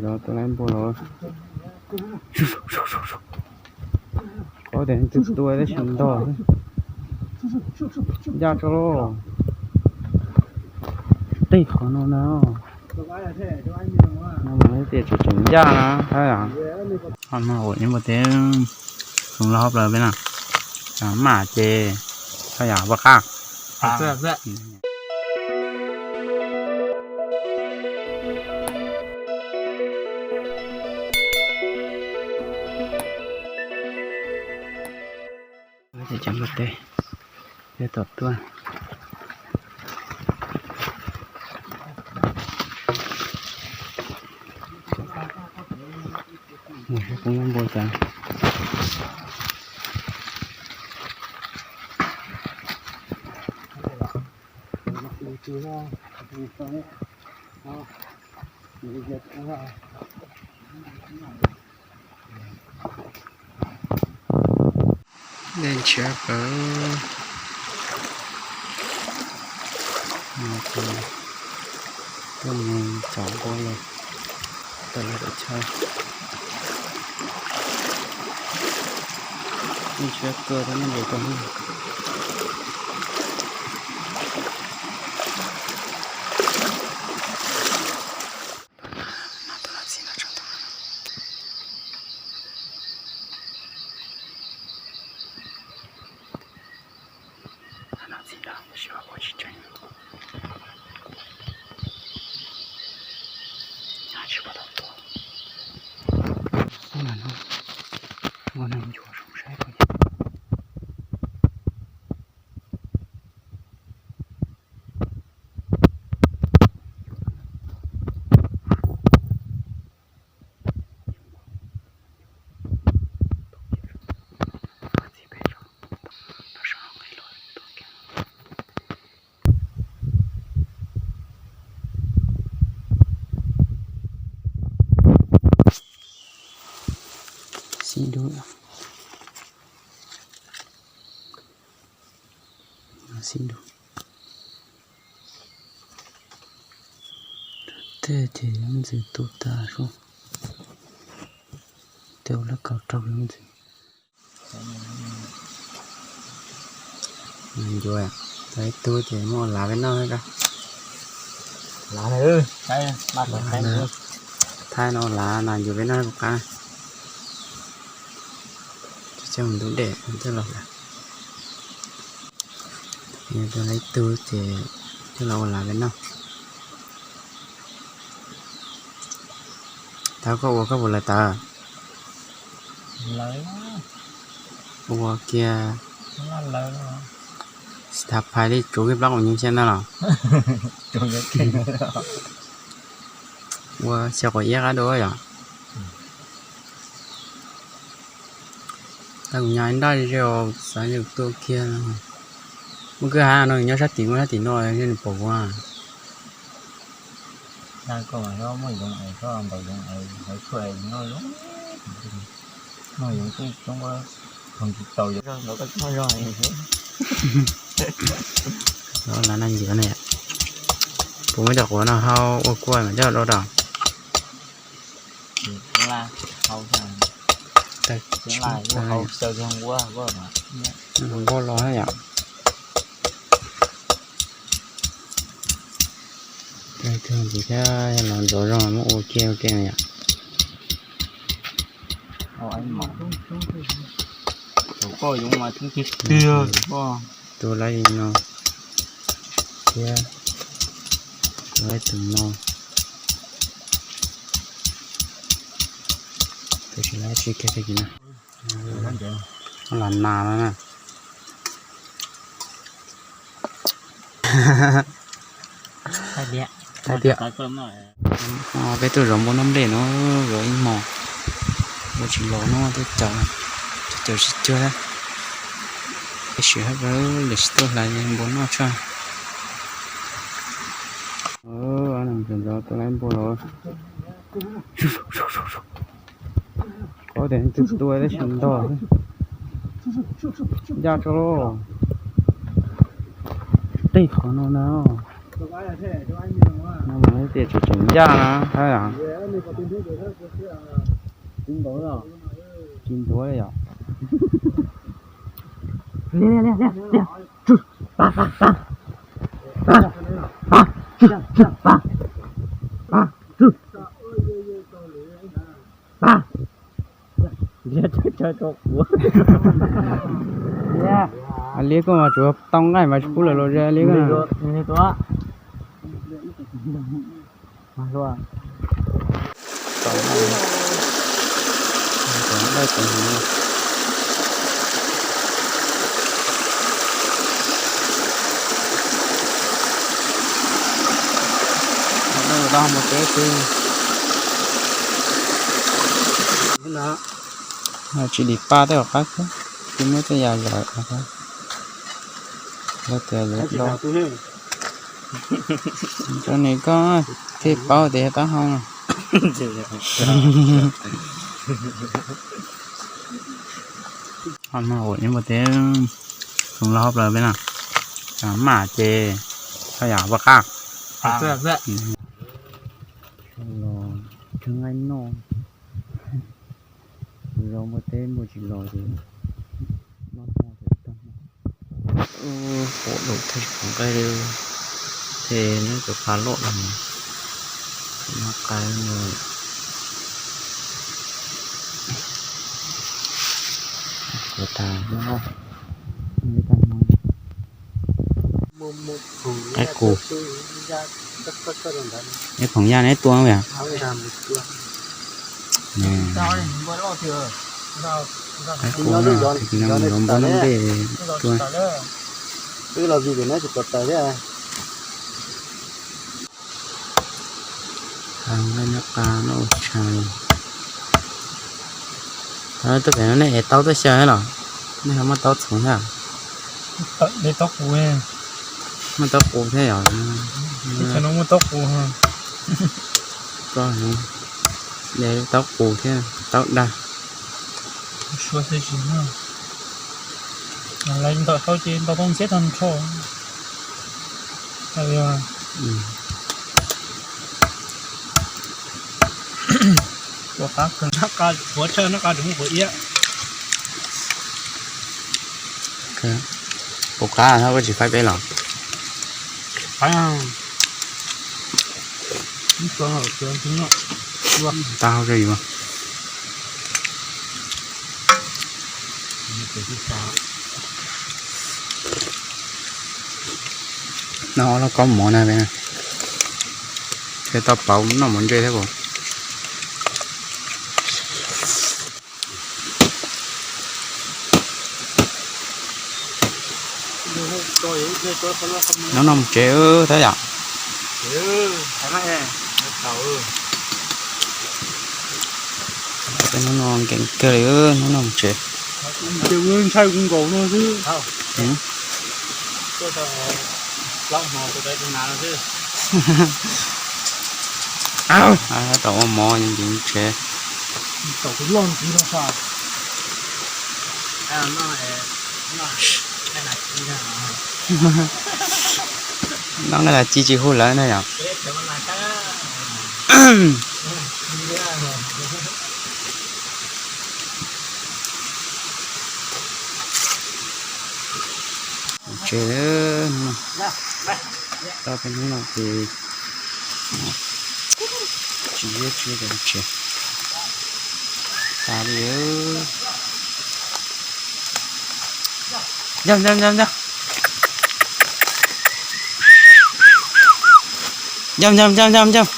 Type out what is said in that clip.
Cov tus laib npua los, kov tias twb tua tab sis ntog xwb. Ncaj tso lauj. Tej qhov no na, no mas tias tseem tseem ncaj na, hab yom. Ho no ua ib npua teb, tsoom loj plaws peb na, maj ces, hab yom, poj qab. Cov npua teb, peb tom tuaj. Mus saib kuv npua cas. Dej ntshiab kawg. Tuaj mus txog npua lawm, tawm los pem chaw. Dej ntshiab kawg, tab nej nce tau. Ua neeg ncuav zoo saib. Xib dub, xib dub. Tej ces yuav ntxwv tu tas sub, tej ua lab kaus rau yuav ntxwv. Ncuav, tau ib tug ces muab ua lav peb noj. Thaij no ua lav no ncuav peb noj puas qab. Tsis txhob mus ntub dej, txhob los lawm. Tau ib tug ces coj los ua lav peb noj. Tau koj ua koj puas lawv tawv? Ua kiag. Tsis tas phais li tsuav kiag plaub qus nyeeg xyab ntag los. Ua xyaw quav iab qab dua yom. Tau kuv nyob nraj ze os, xav yus tuaj kiag. Muaj kwj ha no nyob sab tim, muaj sab tim no nws pom kuv. Los na ncuav ne, puas muaj cov quav no hau ua kua mas coj dua rau. Npua los yom. Tsis thiab, los ntxuav zoo muab ua kiag ua kiag yom. Tus lawv li no thiab, lawv tus no, tab sis lawv tsis kiag tag kis na. Los nas no na. Thaij tiag. Peb tuaj zov npua noj nplej no, zov ib hmos, npua tsis los no, tuaj caum, caum tsis cuag thiab. Peb sim hab lawm, sib tuaj hlais npua noj tshaj. Tus laib npua los, kov tias twb tua tab sis ntog xwb. Ncaj tso lauj. Tej qhov no na, no mas tias tseem tseem ncaj na, hab yom. Tsis ntuav li yom. Liab koj mas tsuas tau nqaij mas tsis pub lawv los ze liab. Tsis dim pa tej hauv qab, tsis muab tej yam lawm. Lawv tias lawv do. Rau nws koj thiaj paub tias yog taub hau no. Ho mas ua ib npua teb zoo loj plaws peb no. Maj ces txhob yam poj qab. Los nqaij noj. Tus zaum npua teb npua tsis los ces noj hmo tag hmo. Pom lawm tsis pom nqaij li, ces neb cov qab loj no, noj qab no. Ua tas, tag hmo. Qaib qus. Ib phoom yaj neb tua li. Qaib qus no, npua noj ntej tua. Wb los vim tias neb tsis pom tawm thiab. Nqaij nab qa noj ua tshais. Tuaj pem no nej ev taub tuaj xyaw los? Nej ho muaj taub txhuv thiab? Muaj taub qus thiab yom? Muaj taub qus. Koj de taub qus thiab taub dag. Lawv ntaus tau ces ntaus tau ntxhiab tag nrho. Ua qab kawg, nab qa qhuav tshaj nab qa tseem muaj qhuav iab. Ua qab no koj tsis faib peb los? Faib. Tau hau rau yus. No los koj mov na, thiaj tau pauv noj mov ntse thiab puas? Hnub no mus tsev tab yom. Peb hnub no nkees kawg li, hnub no mus tsev. Ntshai kuv nkaus no xwb. Tau ua mov nkees tsev. Noj nqaij las ci tsis hu lawv na yom. Tsev, tau peb hnub no ces tsis ziab tsis mus tsev. Tas li. Ncauj, ncauj, ncauj, ncauj. Ncauj, ncauj, ncauj, ncauj, ncauj.